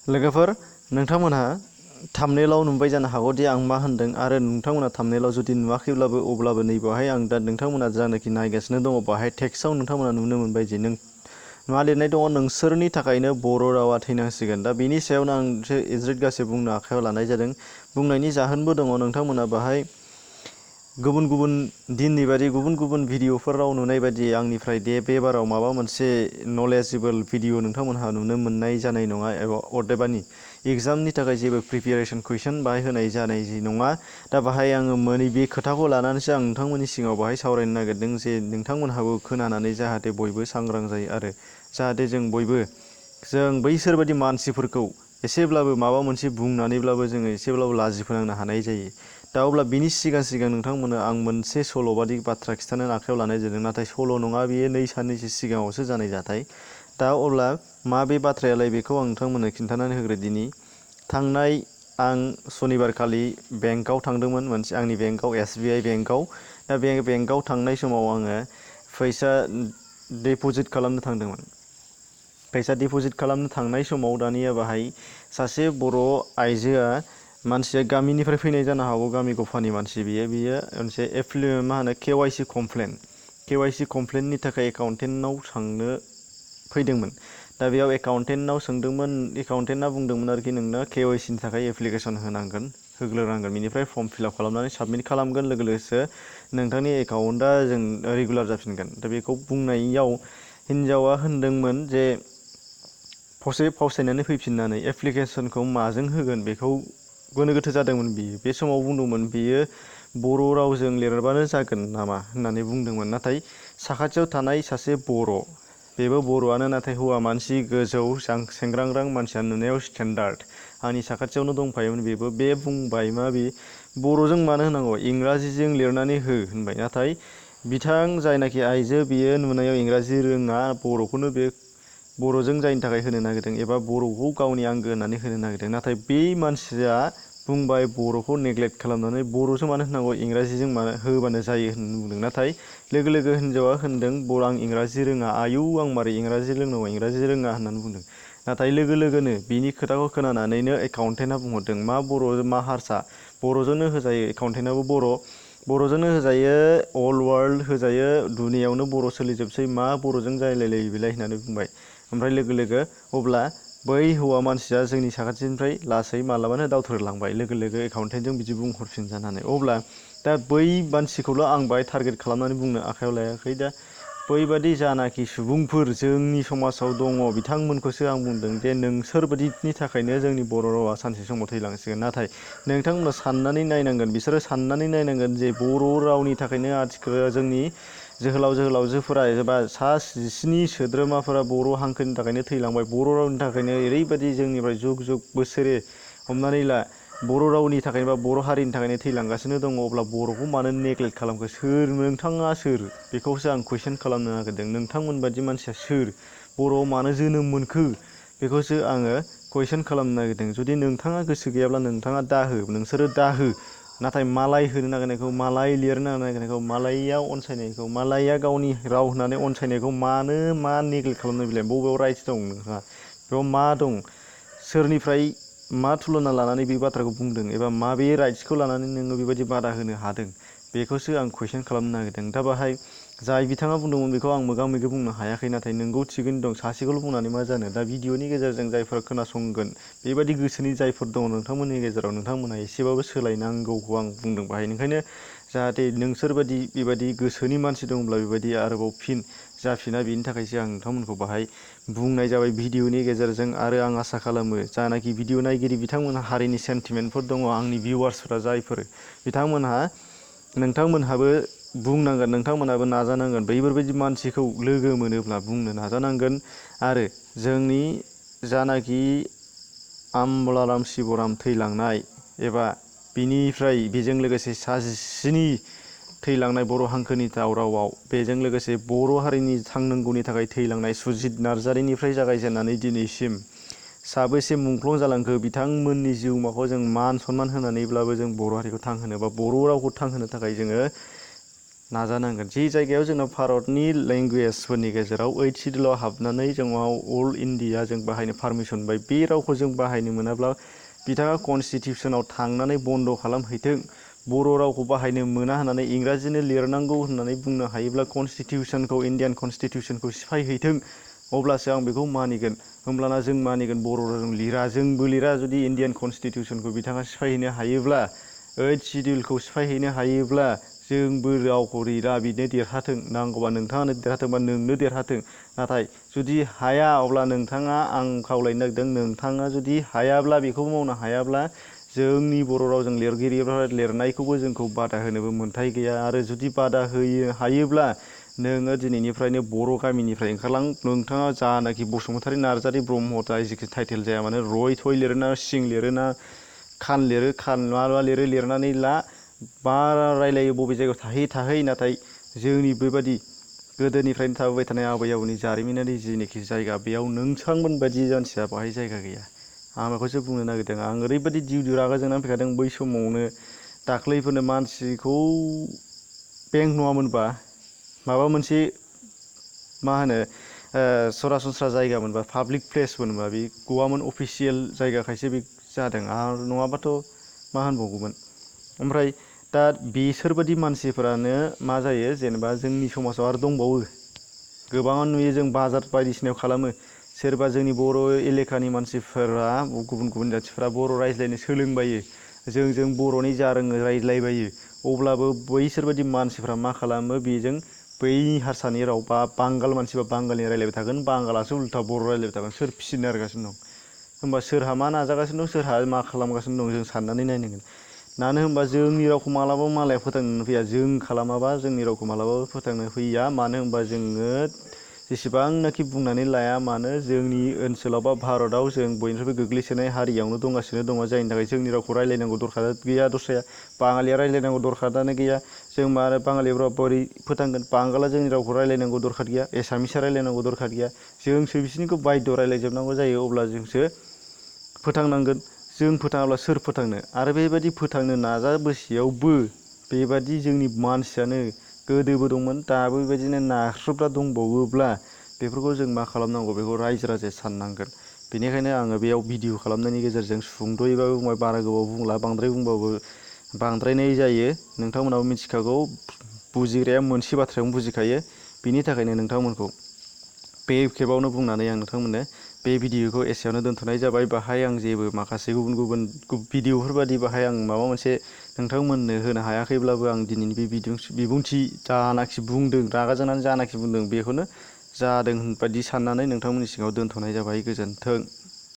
लोगोफोर नोंथांमोनहा थाम्बनेइलाव नुबाय जानो हागौ दि आं मा होनदों आरो नोंथांमोना थाम्बनेइलाव जुदि नुवाखैब्लाबो अब्लाबो नैबेवहाय आं दा नोंथांमोना जानाखि नायगासिनो दङ बाहाय टेक्स्टआव नोंथांमोना नुनो मोनबाय जे मा लिरनाय दङ नोंसोरनि थाखायनो बर' रावा थैनांसिगोन। दा बेनि सायावनो आं इज्रित गासे बुंनो आखायाव लानाय जादों। बुंनायनि जाहोनबो दङ नोंथांमोना बाहाय गुबुन गुबुन दिननि बादि गुबुन गुबुन भिडिअफोराव नुनाय बायदि आंनिफ्राय बे बाराव माबा मोनसे नलेजेबोल भिडिअ नोंथांमोनहा नुनो मोननाय जानाय नङा एबा अदेबानि एग्जामनि थाखाय जेबो प्रिपेरेसन कुइसन बाहाय होनाय जानाय नङा। दा बाहाय आङो बे खोथाखौ लानानैसो आं नोंथांमोननि सिगाङाव बाहाय सावरायनो नागिरदों जे नोंथांमोनहाबो खोनानानै जाहाथे बयबो सांग्रां जायो आरो जाहाथे जों बयबो बैसोर बायदि मानसिफोरखौ एसेब्लाबो माबा मोनसे बुंनानैब्लाबो जोङो एसेब्लाबो लाजि फोनांनो हानाय जायो। दा अब्ला बिनि सिगां नोंथांमोननो आं मोनसे सल' बादि बाथ्रा खिन्थानो आखायाव लानाय जादों। नाथाय सल' नङा, बेयो 2 साननैसो सिगाङावसो जानाय जाथाय। दा अब्ला मा बे बाथ्रायालाय बेखौ आं नोंथांमोननो खिन्थानानै होग्रो दिनि। थांनाय आं सनिबारखालि बेंकआव थांदोंमोन, मोनसे आंनि बेंकआव SBI बेंकआव। दा बे बेंकआव थांनाय समाव आङो फैसा डिप'जिट खालामनो थांदोंमोन। फैसा डिप'जिट खालामनो थांनाय समाव दानिया बाहाय सासे बर' आइजोआ मानसिया गामिनिफ्राय फैनाय जानो हागौ, गामि गफानि मानसि बियो मोनसे मा होनो KYC कमप्लेननि थाखाय एकाउन्टेन्टनाव थांनो फैदोंमोन। दा बेयाव एकाउन्टेन्टनाव सोंदोंमोन, एकाउन्टेन्टआ बुंदोंमोन आरोखि नोंनो KYCनि थाखाय एप्लिकेसन होग्रोनांगोन, बेनिफ्राय फर्म फिलआप खालामनानै साबमिट खालामगोन, लोगोसे नोंथांनि एकाउन्टआ रेगुलार जाफिनगोन। दा बेखौ बुंनायाव हिन्जावा होनदोंमोन जे फावसायनानै फैफिननानै एप्लिकेसनखौ माजों होगोन बेखौ गोनो गोथो जादोंमोन बियो। बे समाव बुंदोंमोन बियो बर' रावजों लिरबानो जागोन नामा होननानै बुंदोंमोन। नाथाय साखाथियाव थानाय सासे बेबो बर'आनो, नाथाय हौवा मानसि, गोजौ सेंग्रांग्रां मानसिया, नुनायाव स्टेन्डार्ड, आंनि साखाथियावनो दंफायोमोन बेबो। बे बुंबाय बे बर'जों मानो होनांगौ, इंराजिजों लिरनानै हो होनबाय। नाथाय बिथां जायनाखि आइजो बियो नुनायाव इंराजि रोङा, बर'खौनो बे बर'जों जायनि थाखाय होनो नागिरदों एबा बर'खौ गावनि आंगो होननानै होनो नागिरदों। नाथाय बे मानसिया बुंबाय बर'खौ नेग्लेक्ट खालामनानै बर'जों मानो होनांगौ, इंराजिजों मानो होबानो जायो होननानै बुंदों। नाथाय लोगो लोगो हिन्जावा होनदों आं इंराजि रोङा, आयौ आं मारै इंराजि रोंनांगौ, इंराजि रोङा होननानै बुंदों। नाथाय लोगो लोगोनो बिनि खोथाखौ खोनानानैनो एकाउन्टेन्टआ बुंहरदों मा बर' मा हारसा, बर'जोंनो होजायो, एकाउन्टेन्टआबो बर'जोंनो होजायो, अल वार्ल्ड होजायो, दुनियावनो बर' सोलिजोबसै, मा बर'जों जायलायलायो बेलाय होननानै बुंबाय। ओमफ्राय लोगो लोगो अब्ला बै हौवा मानसिया जोंनि साखाथिनिफ्राय लासै मालाबानो दावथ्रोदलांबाय, लोगो लोगो एकाउन्टेन्टजों बिदि बुंहरफिनजानानै। अब्ला दा बै मानसिखौल' आं बाहाय टारगेट खालामनानै बुंनो आखायाव लायाखै। दा बैबादि जानाखि सुबुंफोर जोंनि समाजाव दङ बिथांमोनखौसो आं बुंदों जे नोंसोरबादिनि थाखायनो जोंनि बर' रावा सानसे समाव थैलांसिगोन। नाथाय नोंथांमोना साननानै नायनांगोन, बिसोरो साननानै नायनांगोन जे बर' रावनि थाखायनो आथिखालाव जोंनि जोहोलावजोफोरा एबा सा 17 सोद्रोमाफोरा बर' हांखोनि थाखायनो थैलांबाय। बर' रावनि थाखायनो ओरैबायदि जोंनिफ्राय जुग जुग बोसोरे हमनानै ला बर' रावनि थाखाय बा बर' हारिनि थाखायनो थैलांगासिनो दङ। अब्ला बर'खौ मानो नेग्लेक्ट खालामखो? नोंथाङा सोर? बेखौसो आं कुइसन खालामनो नागिरदों। नोंथांमोन बादि मानसिया सोर? बर'आव मानो जोनोम मोनखो? बेखौसो आङो कुइसन खालामनो नागिरदों। जुदि नोंथाङा गोसो गैयाब्ला नोंथाङा नोंसोरो दाहो। नाथाय मालाय होनो नागिरनायखौ, मालाय लिरनो नागिरनायखौ, मालाया अनसायनायखौ, मालाया गावनि राव होननानै अनसायनायखौ मा नेग्लेक्ट खालामनो बेलाय? बबेयाव राइट्स दं नोंहा? बेयाव मा दं? सोरनिफ्राय मा थुलुना लानानै बे बाथ्राखौ बुंदों एबा माबे राइट्सखौ लानानै नोङो बेबायदि बादा होनो हादों? बेखौसो आं कुइसन खालामनो नागिरदों। दा बाहाय जाय बिथाङा बुंदोंमोन बेखौ आं मोगा मोगि बुंनो हायाखै। नाथाय नोंगौ थिगैनो दं, सासेखौल' बुंनानै मा जानो। दा भिडिअनि गेजेरजों जायफोरा खोनासंगोन, बेबायदि गोसोनि जायफोर दङ नोंथांमोननि गेजेराव, नोंथांमोनहा एसेबाबो सोलायनांगौखौ आं बुंदों बाहाय। ओंखायनो जाहाथे नोंसोरबादि बेबायदि गोसोनि मानसि दंब्ला बेबायदि आरोबाव फिन जाफिना, बेनि थाखायसो आं नोंथांमोनखौ बाहाय बुंनाय जाबाय भिडिअनि गेजेरजों। आरो आं आसा खालामो जानाखि भिडिअ नायगिरि बिथांमोनहा हारिनि सेन्टिमेन्टफोर दङ, आंनि भिउवार्सफोरा जायफोर नोंथांमोनहाबो बुंनांगोन, नोंथांमोनहाबो नाजानांगोन। बैफोरबायदि मानसिखौ लोगो मोनोब्ला बुंनो नाजानांगोन। आरो जोंनि जानाखि आम्बलाराम शिबराम थैलांनाय एबा बेजों लोगोसे सा 17 थैलांनाय बर' हांखोनि दावरावआव, बेजों लोगोसे बर' हारिनि थांनांगौनि थाखाय थैलांनाय सुजित नार्जारिनिफ्राय जागायजेननानै दिनैसिम साबेसे मुंख्लं जालांखो, बिथांमोननि जिउमाखौ जों मान सनमान होनानैब्लाबो जों बर' हारिखौ थांहोनो बा बर' रावखौ थांहोनो थाखाय जोङो नाजानांगोन। जि जायगायाव जोंनाव भारतनि लेंगुवेजफोरनि गेजेराव 8 सिडिउलाव हाबनानै जोंनाव अल इन्डिया जों बाहायनो पारमिसन मोनबाय, बे रावखौ जों बाहायनो मोनाब्ला बिथाङा कनस्टिटिउसनाव थांनानै बन्द' खालामहैथों। बर' रावखौ बाहायनो मोना होननानै इंराजिनो लिरनांगौ होननानै बुंनो हायोब्ला कनस्टिटिउसनखौ, इण्डियान कनस्टिटिउसनखौ सिफायहैथों, अब्लासो आं बेखौ मानिगोन। होमब्लाना जों मानिगोन बर' रावजों लिरा, जोंबो लिरा। जुदि इण्डियान कनस्टिटिउसनखौ बिथाङा सिफायहैनो हायोब्ला, 8 सिडिउलखौ सिफायहैनो हायोब्ला जोंबो रावखौ लिरा, बिनो देरहाथों, नांगौबा नोंथाङानो देरहाथों बा नोंनो देरहाथों। नाथाय जुदि हाया, अब्ला नोंथाङा, आं खावलायनो नागिरदों, नोंथाङा जुदि हायाब्ला, बेखौ मावनो हायाब्ला जोंनि बर' रावजों लिरगिरिफ्रा लिरनायखौबो जोंखौ बादा होनोबो मोन्थाय गैया। आरो जुदि बादा हायोब्ला नोङो दिनैनिफ्रायनो बर' गामिनिफ्राय ओंखारलां। नोंथाङा जानाखि बसुमतारी, नार्जारी, ब्रह्म जेखि टाइटेल जाया मानो, रय थय लिरोना, सिं लिरोना, खान लिरो, खान मा लिरो, लिरनानै ला। मा रायलायो बबे जायगायाव थाहै, नाथाय जोंनि बेबादि गोदोनिफ्रायनो थाबोबाय थानाय आबै आबौनि जारिमिनारि जिनिखि जायगा, बेयाव नोंथांमोन बायदि मानसिया बाहाय जायगा गैया। आं बेखौसो बुंनो नागिरदों। आं ओरैबायदि दिउ रागा जोंनानै फैखादों बै समावनो। दाख्लैफोरनो मानसिखौ बेंक नङामोनबा माबा मोनसे मा होनो सरासनस्रा जायगा मोनबा, पाब्लिक प्लेस मोनबा, बे गवामोन, अफिसियेल जायगाखायसो बे जादों। आरो नङाबाथ' मा होनबावगौमोन। ओमफ्राय दा बिसोरबादि मानसिफोरानो मा जायो, जेनेबा जोंनि समाजाव आरो दंबावो गोबाङानो नुयो, जों बाजार बायदिसिनायाव खालामो। सोरबा जोंनि बर' एलेखानि मानसिफोरा, गुबुन गुबुन जाथिफ्रा बर' रायज्लायनो सोलोंबायो, जों बर'नि जा रोङो रायज्लायबायो। अब्लाबो बैसोरबादि मानसिफ्रा मा खालामो, बेजों बै हारसानि राव बा बांगाल मानसिबा बांगालनि रायलायबाय थागोन, बांगालासो उल्था बर' रायलायबाय थागोन। सोर फिसिनो नागिरगासिनो दं? होमबा सोरहा मा नाजागासिनो दं, सोरहा मा खालामगासिनो दं, जों साननानै नायनांगोन। मानो होनबा जोंनि रावखौ मालाबाबो मालाया फोथांनो फैया। जों खालामाबा जोंनि रावखौ मालाबाबो फोथांनो फैया। मानो होनबा जोङो जेसेबांनाखि बुंनानै लाया मानो, जोंनि ओनसोलाव बा भारताव जों बयनिफ्रायबो गोग्लैसोनाय हारियावनो दंगासिनो दङ। जायनि थाखाय जोंनि रावखौ रायलायनांगौ दरखार गैया। दस्राया बाङालिया रायलायनांगौ दरखारानो गैया। जों मानो बाङालिफ्रा बोरै फोथांगोन? बांगाला जोंनि रावखौ रायलायनांगौ दरखार गैया, एसामिसा रायलायनांगौ दरखार गैया। जोंसो बिसोरनिखौ बायद' रायलायजोबनांगौ जायो। अब्ला जोंसो फोथांनांगोन। जों फोथाङाब्ला सोर फोथांनो? आरो बेबायदि फोथांनो नाजाबोसेयावबो बेबादि जोंनि मानसियानो गोदोबो दंमोन, दाबो बेबायदिनो नाख्रुबग्रा दंबावोब्ला बेफोरखौ जों मा खालामनांगौ, बेखौ रायजो राजाया साननांगोन। बेनिखायनो आङो बेयाव भिडिअ खालामनायनि गेजेरजों सुंद'यैबाबो बुंबाय, बारा गोबाव बुंला, बांद्राय बुंबाबो बांद्रायनाय जायो। नोंथांमोनाबो मिथिखागौ, बुजिग्राया मोनसे बाथ्रायावनो बुजिखायो। बिनि थाखायनो नोंथांमोनखौ बे खेबावनो बुंनानै आं नोंथांमोननो बे भिडिअखौ एसेयावनो दोनथ'नाय जाबाय। बाहाय आं जेबो माखासे गुबुन गुबुन भिडिअफोर बादि बाहाय आं माबा मोनसे नोंथांमोननो होनो हायाखैब्लाबो, आं दिनैनि बे बिबुंथि जानाखि बुंदों, रागा जोंनानै जानाखि बुंदों, बेखौनो जादों बायदि साननानै नोंथांमोननि सिगाङाव दोनथ'नाय जाबाय। गोजोन्थों।